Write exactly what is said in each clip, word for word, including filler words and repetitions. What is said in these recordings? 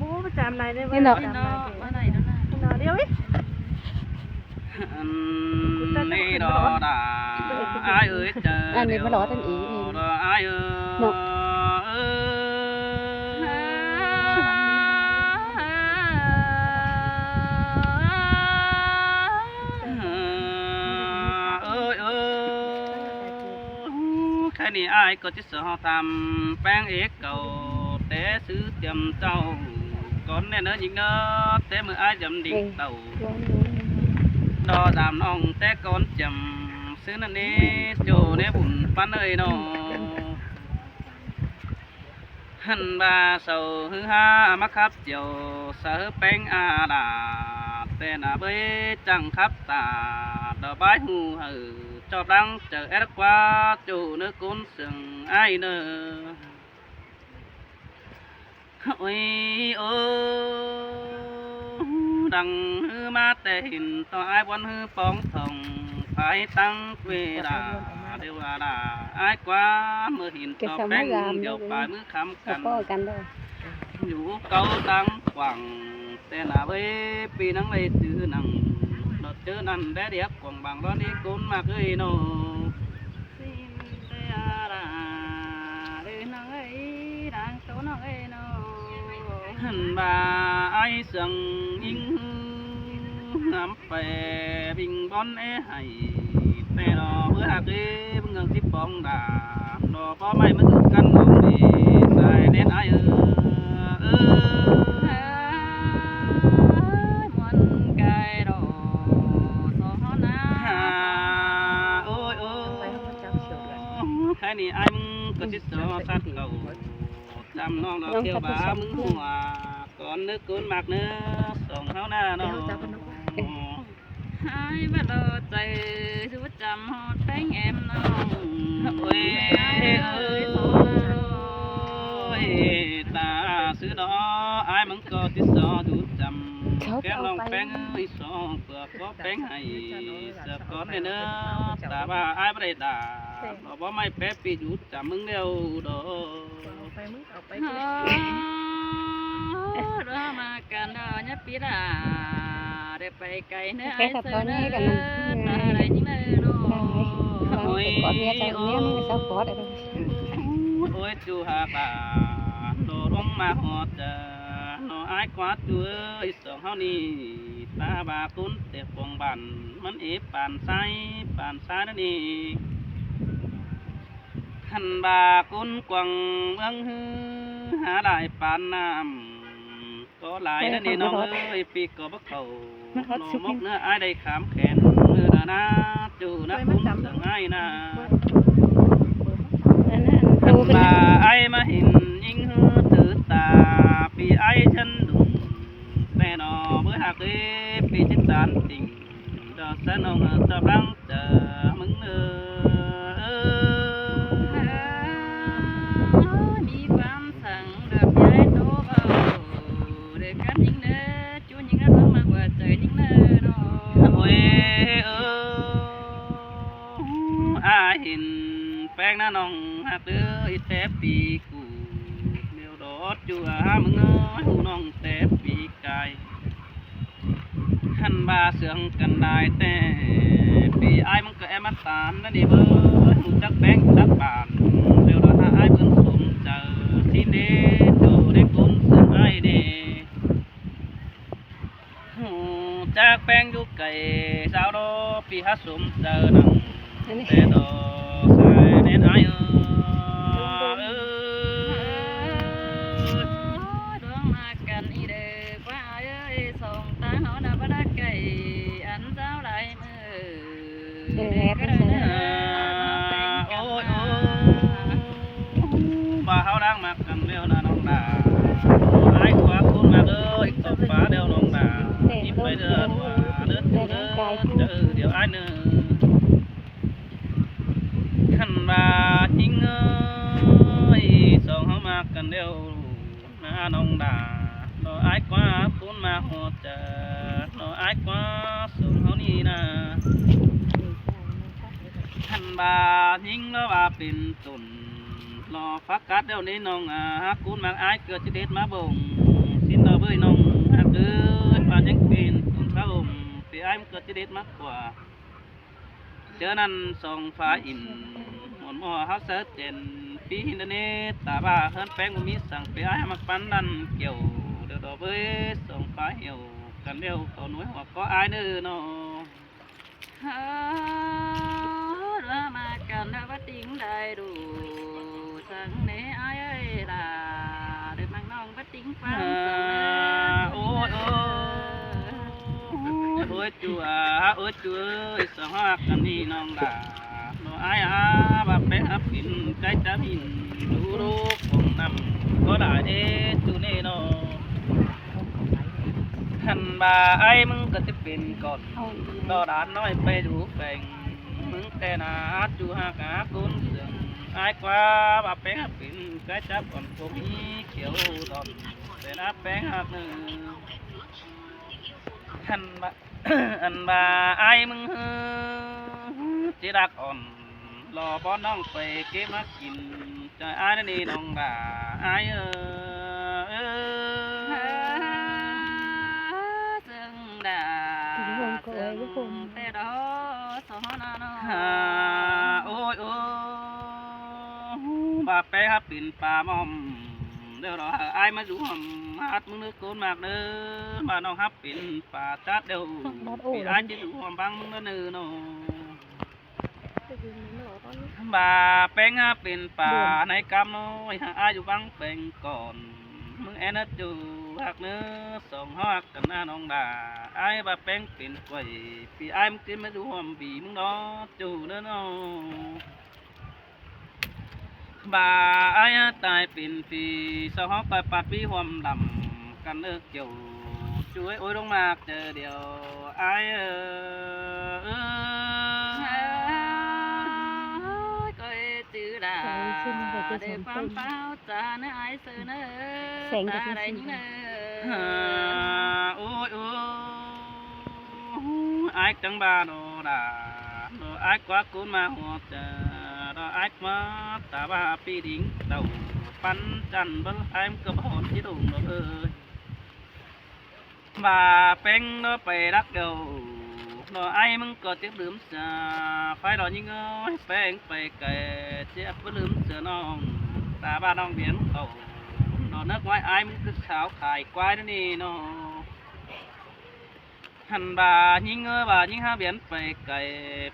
Ôi, chăm này đây. Thế mà nó. Chăm này đây. Nó điêu ý. Ăn đi đó đã, ai ơi, chăm ăn đi mà đi đó đó, ăn ý, ý. Đó, ai ơi. Nó. Ơi ơi. Cái này ai có chứ. Sơ hó tham péng ế cảu té sư tiệm chảu. Cón ꞌnẹ ꞌnớ ꞌnhính ꞌnớ té ꞌmự ải dăm đinh tảu. Đó dăm ꞌnọng té cón chiêm sư ꞌnặn ꞌnị, ꞌchộ ꞌnị bun ꞌpắn ơi nó. Hăn ꞌva sau ꞌhứ hák ꞌmá khắp chiêu sa ꞌhứ péng a đà, té nả bới chắng khắp tả, đó bái hủ hảư. Chóp lăng chaư ét ꞌquá ꞌchụ ꞌnớ cốn sương ai ꞌnớ. Ôi ơ, đăng ꞌhứ ꞌmá té hên ꞌto ai bón ꞌhứ póng thỏng, phái tăng quê đà, điêu đà đà, ai ꞌquá ꞌmự hên ꞌto péng, điêu pái ꞌmự khắm căn. Dú cáu táng quảng, té nả bới ꞌpi ꞌnăng ꞌvạy chứ nẳng, ꞌnọt ꞌchớ ꞌnặn đé điếp quảng bảng đó đi cốn ꞌmặc ơi nó. Xin té a đà, đư ꞌnọng ơi, đang tố ꞌnọng ơi nó. Hăn ꞌva ai sương ꞌnhính ꞌhứ ngắm pè ꞌvinh bón é hảy, té nó bới hák ꞌhứ bới ngươn síp póng đà, nó bó ꞌmạy ꞌmá dú căn ꞌnọng đi, sai ꞌnén ai ơ. Ơ. Muôn cái đó, so hó na. Ôi ôi. Cái này ai ꞌmứng có chết so sát cầu. Chăm ꞌnọng đó ꞌnọng kêu sắp bà sắp ꞌmứng hua, cón ꞌnớ cốn ꞌmặc ꞌnớ, song háo na nó. Ai bá lo chaư, dú chăm hó péng em ꞌnọng. Ôi ơi, ôi, ta sư đó, ai ꞌmứng có chết so dú chăm. Kém ꞌnọng péng ơi, so pưa có péng hảy, sơ cón ꞌnị ꞌnớ, ta ꞌva ai bá đảy đà, nó bó ꞌmạy pé ꞌpi dú chăm ꞌmứng ꞌlẹo đó. Ơ, đó ꞌmá căn đó nhá ꞌpi đà, đảy pay cay ꞌnớ ai sư ꞌnớ, ta đảy ꞌnhính ꞌnớ nó. Ôi ôi. Ôi ꞌchu hák đà, nó ꞌlống ꞌmá ꞌhọt chaư, nó ai ꞌquá ꞌchu ơi, song háo ꞌnị, ta ꞌva cốn té cuông bản, ꞌmắn ế pản sai, pản sai ꞌnặn ꞌnị. Hăn ꞌva cốn cuông ꞌmướng ꞌhứ hák đảy pản ꞌnặm, có lai ꞌnặn ꞌnị ꞌnọng ơi, ꞌpi có báu khảu, nó mốc ꞌnớ ai đảy khám khen, ꞌnớ na, ꞌchu ꞌnớ cốn sương ai na. Hăn ꞌva ai ꞌmá hên ꞌnhính ꞌhứ tứ ta, ꞌpi ai chân đung, té nó bới hák ꞌhứ ꞌpi chết tán tỉnh. Đó sơ ꞌnọng ꞌnớ chóp lăng chaư ꞌmứng ơ. Ơ, mi pam săng đớp dái tô báu, đảy căn ꞌnhính ꞌnớ, ꞌchu ꞌnhính ꞌnớ ꞌmá ꞌquá chaư ꞌnhính ꞌnớ nó. Ôi ơ, ai hên péng ꞌná ꞌnọng hák ꞌlứa ꞌi té ꞌpi cu, ꞌnéo đó ꞌchu hák ꞌmứng ơi, ꞌhụ ꞌnọng té ꞌpi cai. Hăn ꞌva sương căn đảy té, ꞌpi ai ꞌmứng có é ꞌmá tán ꞌnặn đi bới, ꞌhụ chắc péng chắc bản, ꞌnéo đó hák ai bươn sôm chaư, ꞌsịn đé, ꞌchu đé cốn sương ai đé. Hu chắc péng dú cay, sau đó ꞌpi hák sôm chaư nẳng. Té đó sai ꞌnén ai ơ. Ơ. Đuống ꞌmá căn ꞌnị đé, ꞌquá ai ơi, song ta háo na bá đá cay, ăn dáo lai ꞌmự. Ôi ôi. Ba háo đang ꞌmặc căn ꞌlẹo ꞌná ꞌnọng đà. Ai ꞌquá cốn ꞌmặc ơi, ꞌcọ pá ꞌlẹo ꞌnọng đà. Íp pay đưa đua, đưa đưa, đưa điêu ai ꞌnớ. Hăn ꞌva ꞌnhính ơi, song háo ꞌmặc căn ꞌlẹo. ꞌNá ꞌnọng đà, nó ai ꞌquá cốn ꞌmá ꞌhọt chaư, nó ai ꞌquá sông háo ꞌnị ꞌná. Hăn ꞌva ꞌnhính nó ꞌva pên tủn, nó phák cát ꞌlẹo ꞌnị ꞌnọng a, hák cốn ꞌmặc ai ꞌcọ ꞌchí đét ꞌmá bông. Sín lo ꞌvới ꞌnọng ꞌhặc ới, ꞌva chắng pên tủm ꞌpá ôm, pí ải ꞌmứng ꞌcọ ꞌchí đết ꞌmặc ꞌquá. ꞌChớ ꞌnặn song pha ỉn, ꞌmuôn ꞌmo ꞌháu sáư chẻn, pí ꞌhịn đa ꞌnê, ta ꞌva ꞌhướn ꞌpéng ꞌmí săng, pí ải ꞌmặc ꞌpắn ꞌnặn kiẻo, điêu đỏ ꞌvới song pha hiẻo, căn ꞌlẹo khảu nối hua ꞌcọ ải ꞌnớ ꞌnọ. Hơ, ꞌlứa ꞌmặc căn ꞌlứa báu tính đảy đủ, săng ꞌnê ải ới đa, đảy ꞌmặc ꞌnọng báu tính ꞌquám săng ꞌnớ. Ôi, ôi. Ôi, ôi, ꞌchu à, ôi, ꞌchu ới, song ꞌhặc căn ꞌnị ꞌnọng đa. ꞌNo ải à, ꞌva ꞌpéng hák pên, cái chả mìn, đủ đủ, cuông năm, ꞌcọ đảy đế, ꞌchu ꞌnê ꞌnọ. Hẳn ꞌva ải ꞌmứng ꞌcọ ꞌchí pên cón, đo đán ꞌnọi pay dú peng. ꞌMứng ꞌtẹ ꞌna ꞌchu ꞌhặc ꞌcốn sương. Ải ꞌquá ꞌva ꞌpéng hák pên, cái chả cón cuông ꞌmí kiẻo đón. Pên ꞌva ꞌpéng hák ꞌnớ. Hẳn ꞌva, hẳn ꞌva ải ꞌmứng ꞌhứ, ꞌchí đắc ỏn. Lo bón ꞌnọng pay kếp ꞌmặc kin, ꞌchoi ải ꞌnớ ꞌnị ꞌnọng đa, ải ới. Sương đa, sương ꞌtẹ đó, so ꞌnớ ꞌnọ. Ôi, ôi, ꞌva ꞌpéng hák pên pá ꞌmom, điêu đó, ải ꞌmá dú ꞌhôm, hák ꞌmứng ꞌnớ ꞌcốn ꞌmặc ꞌnớ, ꞌva ꞌnọng hák pên pá chát điêu, pí ải ꞌchí dú ꞌhôm ꞌváng ꞌmứng ꞌnớ ꞌnớ ꞌnọ. ꞌVa ꞌpéng ꞌhá pên pá nay căm ꞌnọi, hák ải dú ꞌváng peng cón. ꞌMứng ꞌén ꞌnớ ꞌchu ꞌhặc ꞌnớ, song ꞌhặc căn ꞌna ꞌnọng đa. Ải ꞌva ꞌpéng pên quay, pí ải ꞌmứng ꞌchí ꞌmá dú ꞌhôm pí ꞌmứng đó ꞌchu ꞌnớ ꞌnọ. ꞌVa ải ꞌhá tai pên pí, song ꞌhó ꞌcoi pát pí ꞌhuôm đăm căn ꞌnớ kiẻo. ꞌChu ới, ôi ꞌlống ꞌmặc chaư điêu, ải ới. Ôi, ꞌcoi chứ đa, đảy ꞌquám páo chả ꞌnớ ải sư ꞌnớ, ta đảy ꞌnhính ꞌnớ. Ôi, ôi. Ải chắng ꞌva ꞌnọ đa, ꞌnọ ải ꞌquá ꞌcốn ꞌmá hua chaư, ꞌnọ ải ꞌquá ta ꞌva pí đính tảu păn chăn báu ải ꞌmứng ꞌcọ báu hón ꞌchí đủng ꞌnọ ới. ꞌVa ꞌpéng ꞌnọ pay đắc điêu, ꞌnọ ải ꞌmứng ꞌcọ chếp đưm sa, phay lo ꞌnhính ới, ꞌpéng pay cay, chếp báu đưm sa ꞌnọng, ta ꞌva ꞌnọng biến khảu, ꞌnọ ꞌnớ ꞌquái ải ꞌmứng cứ sáo khai ꞌquái ꞌnớ ꞌnị ꞌnọ. Hẳn ꞌva ꞌnhính ới, ꞌva ꞌnhính hák biến pay cay,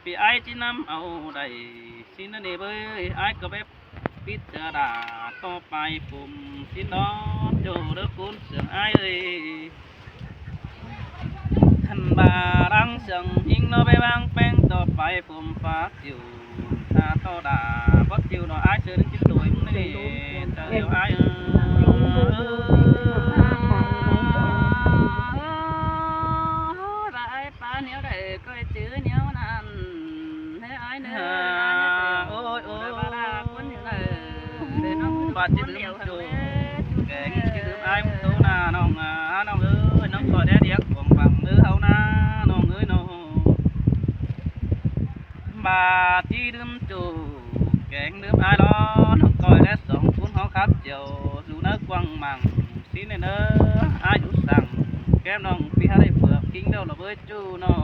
pí ải ꞌchí ꞌnắm au đảy, sín ꞌnớ ꞌnị ꞌvới, ải ꞌcọ bếp pít chaư đa, ꞌto pay phôm sín đó, ꞌchu đớ ꞌcốn sương ải ới. Hẳn ꞌva đang sương ꞌnhính ꞌnọ báu ꞌváng ꞌpéng ꞌto pay phôm pá chiu, ta ꞌto đa, báu chiu ꞌnọ ải sư ꞌnhính ꞌchí đuổi ꞌmứng ꞌnị, ta điêu ải ới. Ôi, ꞌva ải pá ꞌnéo đảy ꞌcoi chứ ꞌnéo ꞌnặn. Ôi, ôi. ꞌVa ꞌchí đưm ꞌchu kéng, ꞌchí đưm ải ꞌmứng ꞌtố ꞌna ꞌnọng à, ꞌnọng ới, ꞌnọng ꞌcoi đé điếc cuông păng ꞌnớ ꞌháu ꞌna, ꞌnọng ới ꞌnọ. ꞌVa ꞌchí đưm ꞌchu kéng đưm ải lo, ꞌnọng ꞌcoi đé song ꞌcốn ꞌháu khắp chiêu, dú ꞌnớ quăng măng, sín ꞌnớ ꞌnớ, ải dú săng, kém ꞌnọng pí hák đảy phước, ꞌkính điêu lo ꞌvới ꞌchu ꞌnọ.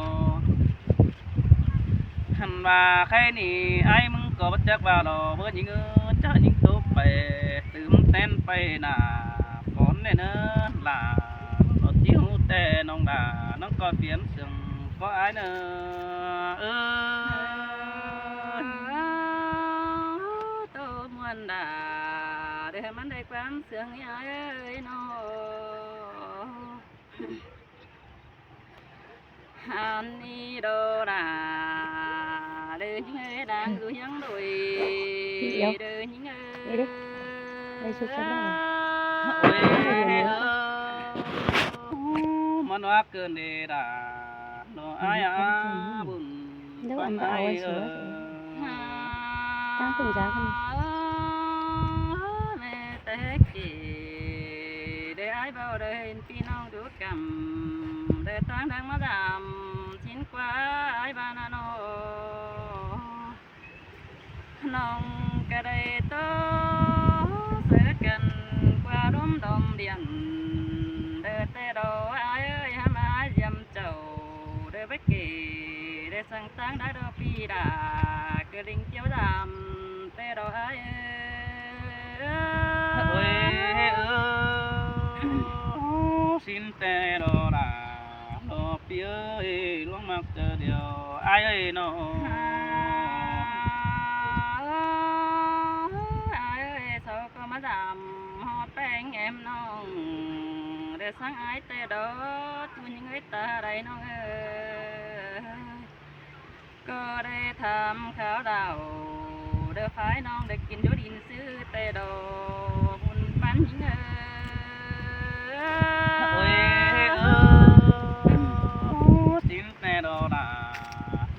Hẳn ꞌva khay ꞌnị ải ꞌmứng ꞌcọ báu chắc ꞌva lo ꞌvới ꞌnhính ới, chả ꞌnhính tố pay, tứm ꞌtén pay ꞌna, cón ꞌnị ꞌnớ, lả, lo ꞌchí ꞌhụ ꞌtẹ ꞌnọng đa, ꞌnọng ꞌcoi phiến sương ꞌcọ ải ꞌnớ. Ơ, tô ꞌmuôn đa, đảy ꞌmắn đảy ꞌquám sương ꞌnị ải ới ꞌnọ. Hẳn ꞌnị đo đa, đơ ꞌnhính ới đang dú ꞌhiếng đuổi, đơ ꞌnhính ới. Ôi, ôi, ơ. ꞌMắn ꞌva cơn đê đa, ꞌnọ ải à, bun, bun ải ới. ꞌMẹ té kỉ, đơ ải báu đơ hên ꞌpi ꞌnọng dú căm, đơ ꞌtáng đang ꞌmá dăm, sín ꞌquá ải ꞌva ꞌna ꞌnọ. ꞌNọng ꞌcọ đảy ꞌtố sáư căn ꞌquá đốm đom điện, Tang đa đo pi đa, ꞌcọ ꞌlịnh tiếu dăm, ꞌtẹ đo ai ơi. Ôi, ơ, ꞌsịn ꞌtẹ đo đa, đo pi ơi, ꞌluống ꞌmặc ꞌchớ điêu, ai ơi ꞌnọ. Ai ơi, sau ꞌcọ ꞌmá dăm, ꞌhọt ꞌpéng êm ꞌnọng, đảy ꞌsướng ai ꞌtẹ đo, ꞌchu ꞌnhính ơi ta đảy ꞌnọng ơi. ꞌCọ đảy tham kháo đao, đảy phái ꞌnọng đảy kin dú đin ꞌsứ ꞌtẹ đo, ꞌmun ꞌpắn ꞌnhính ơi. Ôi, ơ, ꞌsịn ꞌtẹ đo đa,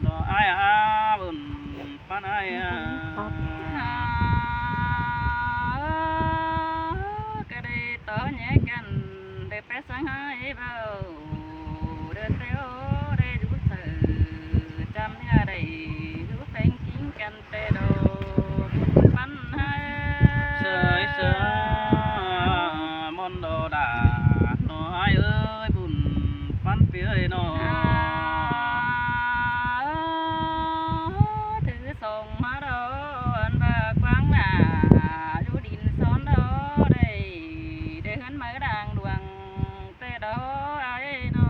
đo ai a, ꞌmun ꞌpắn ai a. ꞌCọ đảy tó ꞌnhé căn, đảy pét ꞌsướng ai báu, đảy ꞌtẹ đo đảy dú saư, chăm ꞌnhá đảy dú pheng kin căn ꞌtẹ đo, ꞌmun ꞌpắn ai. Sơi sơi, ꞌmuôn đo đa, ꞌnọ ai ơi, ꞌmun ꞌpắn pi ơi ꞌnọ. Thứ song ꞌmá đo, ăn ba quang đa, dú đin son đo đảy, đảy ꞌhướn máư đang đuang, ꞌtẹ đo ai ꞌnọ.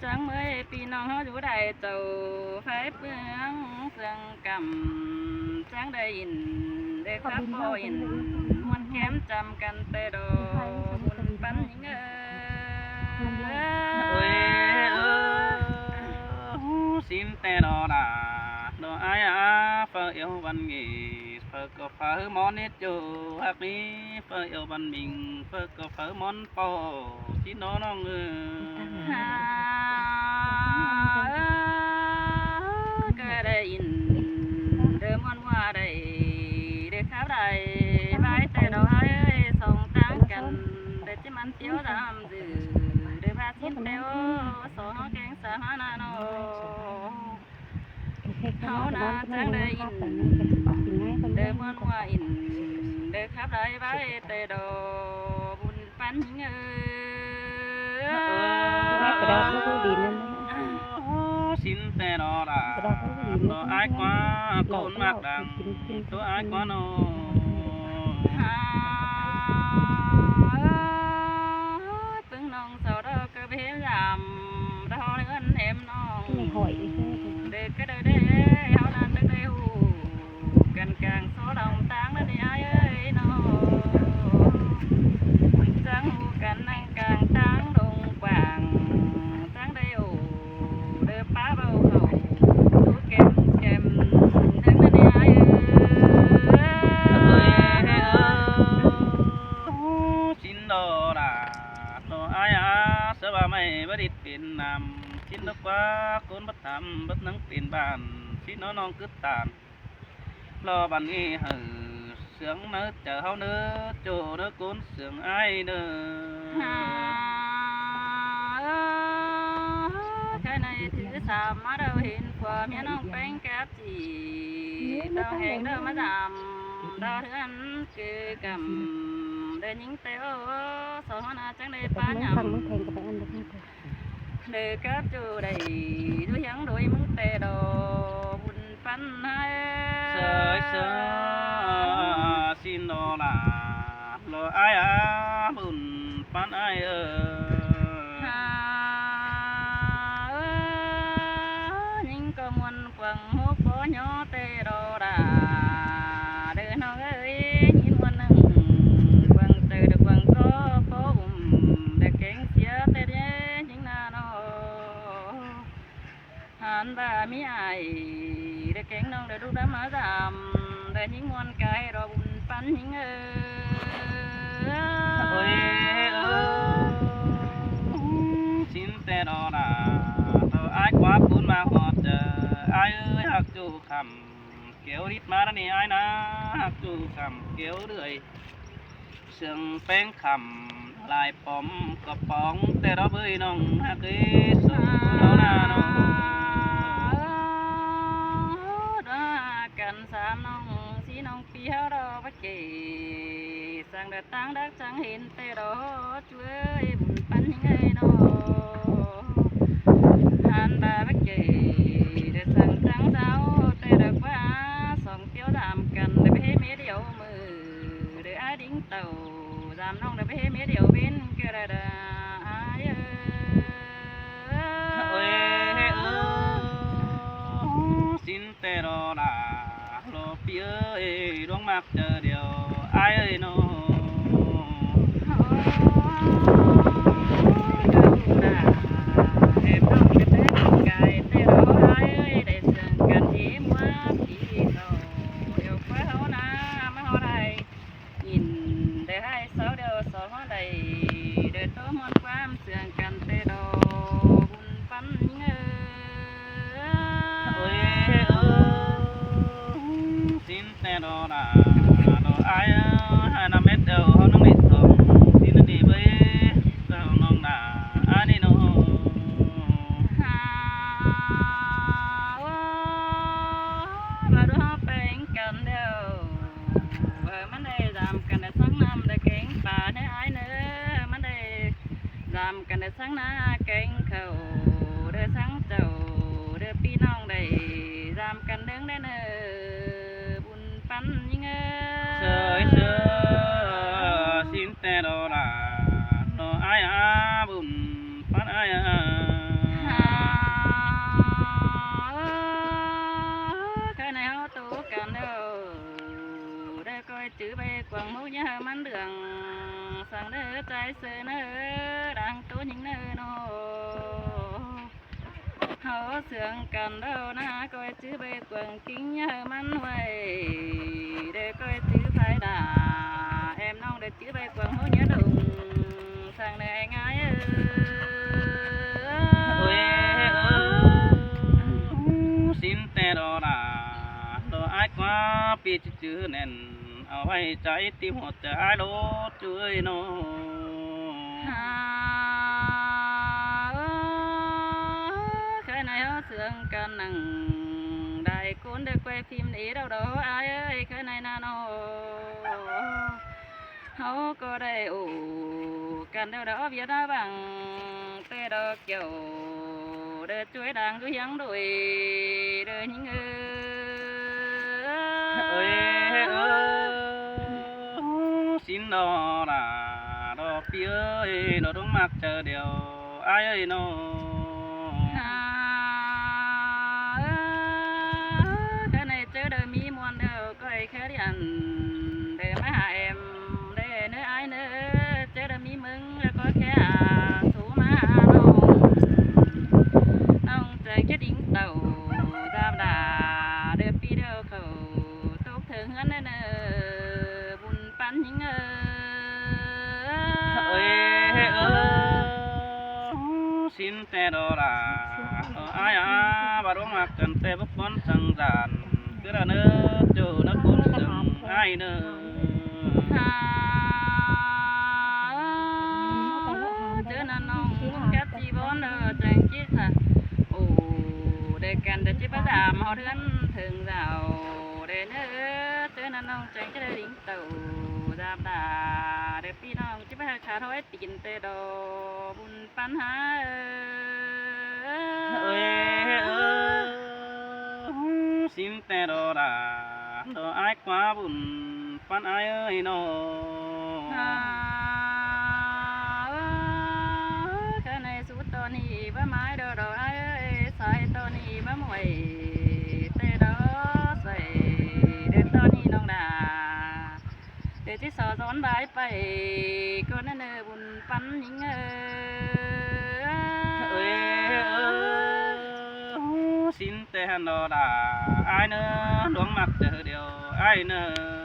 Chắng ꞌmới ꞌpi ꞌnọng ꞌháu dú đảy chảu, phái ꞌpứng ꞌsướng căm, chắng đảy ỉn, đảy khắp ꞌpo ỉn, ꞌmuôn kém chăm căn ꞌtẹ đo, ꞌmun ꞌpắn ꞌnhính ơi. Ôi, ơ, ꞌsịn ꞌtẹ đo đa, đo ai a, pháo iêu văn nghệ, pháo ꞌcọ pháo ꞌhứ ꞌmón nết dô, hák ꞌmí pháo iêu văn minh, pháo ꞌcọ pháo ꞌmón ꞌpo, ꞌsịn ꞌnọ ꞌnọng ơi. ꞌCọ đảy ỉn, đảy ꞌmuôn ꞌmá đảy, đảy khắp đảy, bái ꞌtẹ đo ai ơi, song tang căn, đảy ꞌchí ꞌmắn tiếu dăm dư, đảy ba ꞌsịn tiếu, so ꞌhó keng sa ꞌhó na ꞌnọ. ꞌHáu na chắng đảy ỉn, đảy ꞌmuôn ꞌmá ỉn, đảy khắp đảy bái ꞌtẹ đo, ꞌmun ꞌpắn ꞌnhính ơi. ꞌSịn ꞌtẹ đo đa, đo ai ꞌquá, ꞌcốn ꞌmặc đang, đo ai ꞌquá ꞌnọ. ꞌPứng ꞌnọng sau đo ꞌcọ báu dăm, đo ꞌhướn êm ꞌnọng. Đảy ꞌcọ đảy đảy, ꞌháu na tắc đảy ꞌhụ, căn cang so lòng tang ꞌnặn ꞌnị ai ơi ꞌnọ. Chắng ꞌhụ căn năng cang tang đông quảng, chắng đảy ổ, đảy pá báu khảu, dú kém kém, năng ꞌnặn ꞌnị ai ơi. ꞌSịn đo đa, đo ai a, ꞌsớ ꞌva ꞌmạy báu đít pên ꞌnặm, ꞌsịn đo ꞌquá ꞌcốn báu tham, báu năng pên bản, ꞌsịn ꞌnọ ꞌnọng cứ tản. Lo bản ꞌnị hảư sướng ꞌnớ chaư ꞌháu ꞌnớ, ꞌchọ ꞌnớ ꞌcốn sướng ai ꞌnớ. Hả, ơ, cái này thứ sao mà đâu hiện của miền ông bánh cáp chỉ, đâu hẹn đâu mà dăm, đâu thứ ăn cứ cầm, đôi những téo, số nó chẳng đây phá nhầm. Đảy cắp ꞌchu đảy, dú hiếng đuối ꞌmứng ꞌtẹ đo, ꞌmun ꞌpắn ai. Sơi sơi, ꞌsịn đo đa, đo ai a, ꞌmun ꞌpắn ai ơi. Hả, ơ, ꞌnhính ꞌcọ ꞌmuôn quảng hốc bó nhó ꞌtẹ đo đa. Đảy ꞌnọng ơi, ꞌnhính ꞌmuôn ꞌnưng, quảng chaư đảy quảng ꞌcọ, báu ủm, đảy kéng sia ꞌtẹ đé, ꞌnhính na ꞌnọ. Hẳn ꞌva ꞌmí ai, đảy kéng ꞌnọng đảy đu đá ꞌmá dăm, đảy ꞌnhính ꞌmuôn cai đo ꞌmun ꞌpắn ꞌnhính ơi. Ôi, ơ, ꞌsịn ꞌtẹ đo đa, đo ai ꞌquá ꞌcốn ꞌmá ꞌhọt, ơ, ai ơi, hák ꞌchu khắm, kéo đít ꞌmá ꞌnặn ꞌnị ai na, hák ꞌchu khắm, kéo đưởi. Sương ꞌpéng khắm, lai pom ꞌcọ póng, ꞌtẹ đo bới ꞌnọng hák ꞌi sung ꞌháu na ꞌnọng. Đo căn sam ꞌnọng, ꞌsí ꞌnọng ꞌpi ꞌháu đo báu kể, sang đa tang đắc chắng hên ꞌtẹ đo, ꞌchu ơi, ꞌmun ꞌpắn ꞌnhính ơi ꞌnọ. Ăn ꞌva báu kể, đảy săng tháng sau, té ꞌlẹo ꞌquá song ꞌtiếu dăm căn, đảy ꞌvế mết điêu ꞌmự, đảy ải đing tảu, dăm ꞌnọng đảy ꞌvế mết điêu ꞌvến ꞌcọ đảy đa, ải ơi. Ôi, ôi, sín ꞌtẹ lo đa, lo ꞌpi ơi, ꞌluống ꞌmặc chaư điêu, ải ơi ꞌnớ. Ôi, đa, em ꞌnọng ꞌcọ té cai, té lo ải ơi, đảy sương căn ꞌhế ꞌmua ꞌpi ꞌtố, điêu ꞌquá ꞌháu ꞌná, ꞌmá ꞌháu đảy ꞌnhính, đảy ải sau điêu so ꞌháu đảy, đảy ꞌtố ꞌmuôn ꞌquám sương căn té lo, bun ꞌpắn ꞌnhính ơi. Ôi, ôi, sín ꞌtẹ lo đa, lo ải ơi, ꞌhại ꞌnặm mết điêu ꞌháu ꞌnọng ꞌnị song, sín ꞌnị bới, sau ꞌnọng đa, ải ꞌnị ꞌnớ. Ha, ơ, ꞌva đu ꞌháu pên căn điêu, ꞌva ꞌmắn đảy dăm căn đảy săng ꞌnặm đảy kéng pả ꞌnớ ải ꞌnớ, ꞌmắn đảy dăm căn đảy săng ꞌná kéng khảu, đảy săng chảu, đảy ꞌpi ꞌnọng đảy dăm căn ꞌnưng đảy ꞌnớ, bun ꞌpắn ꞌnhính ơi. Sơi sơi, sín ꞌtẹ lo đa, lo ải a, bun ꞌpắn ải a. Ha, ơ, ꞌkhạy ꞌnị ꞌháu ꞌtố căn điêu, đảy ꞌcoi chứ ꞌvạy quảng ꞌmú ꞌnhá ꞌhứ ꞌmắn đường, săng ꞌnớ ꞌchái ꞌsớ ꞌnớ, đang ꞌtố ꞌnhính ꞌnớ ꞌnớ. ꞌHáu sương căn điêu ꞌná ꞌcoi chứ ꞌvạy quảng ꞌkính ꞌnhá ꞌhứ ꞌmắn ꞌhuai, đảy ꞌcoi chứ phái đa, em ꞌnọng đảy chứ ꞌvạy quảng ꞌmú ꞌnhá đung, săng ꞌnớ ải ꞌngai ơi. Ôi, ôi, sín ꞌtẹ lo đa, lo ải ꞌquá ꞌpi chứ chứ ꞌnẹn, au ꞌvạy chaư ꞌtím ꞌhọt chaư ải lo ꞌchu ơi ꞌnớ. Ha, ơ, ꞌkhạy ꞌnị ꞌháu sương căn ꞌnăng, đảy ꞌcốn đảy ꞌquay phim đi đau đau ải ơi, ꞌkhạy ꞌnị ꞌná ꞌnớ. ꞌHáu ꞌcọ đảy ổ căn đau đau viết ꞌná bang, té lo kiẻo, đảy chuối đang dú ꞌhiếng đuổi, đảy ꞌnhính ơi. Ôi, ôi, sín lo đa, lo ꞌpi ơi, lo ꞌluống ꞌmặc chaư điêu, ải ơi ꞌnớ. Ha, ơ, ꞌkhạy ꞌnị ꞌchớ đảy ꞌmí ꞌmuôn điêu ꞌcoi khé đi ăn, đảy ꞌmá ha em, đảy ꞌnớ ải ꞌnớ, ꞌchớ đảy ꞌmí ꞌmướng điêu ꞌcoi khé a, sú ꞌmá ha ꞌnọng. ꞌNọng chaư ꞌchớ đing tảu, dăm đa, đảy ꞌpi điêu khảu, tốc thớng ꞌhướn ꞌnớ ꞌnớ, bun ꞌpắn ꞌnhính ơi. Ôi, ôi, sín ꞌtẹ lo đa, lo ải a, ꞌva ꞌluống ꞌmặc căn té báu ꞌpắn săng dản, cứ đa ꞌnớ, ꞌchu ꞌnớ ꞌcốn sương ải ꞌnớ. Ha, ơ, ꞌchớ ꞌnặn ꞌnọng cắp ꞌchí bón ꞌnớ, chắng ꞌchí sa. Ổ, đảy căn đảy ꞌchí báu dăm ꞌhọt ꞌhướn thớng dảo, đảy ꞌnớ, ꞌchớ ꞌnặn ꞌnọng chắng ꞌchí đảy đing tảu, dăm đa, đảy ꞌpi ꞌnọng ꞌchí báu khả thôi. Tin té lo bun ꞌpắn ha ơi. Ôi, ôi, sín té lo đa, lo ải ꞌquá bun ꞌpắn ải ơi ꞌnớ. Ha, ơ, ꞌkhạy ꞌnị sú ꞌtọn ꞌnị báu ꞌmá đo đo ải ơi, sai ꞌtọn ꞌnị báu ꞌmuôn, té lo sai, đảy ꞌtọn ꞌnị ꞌnọng đa. Đảy ꞌchí so dón bái pay, ꞌcốn ꞌnớ ꞌnớ bun ꞌpắn ꞌnhính ơi. Ôi, ôi, sín té hăn lo đa, ải ꞌnớ, ꞌluống ꞌmặc chaư điêu, ải ꞌnớ.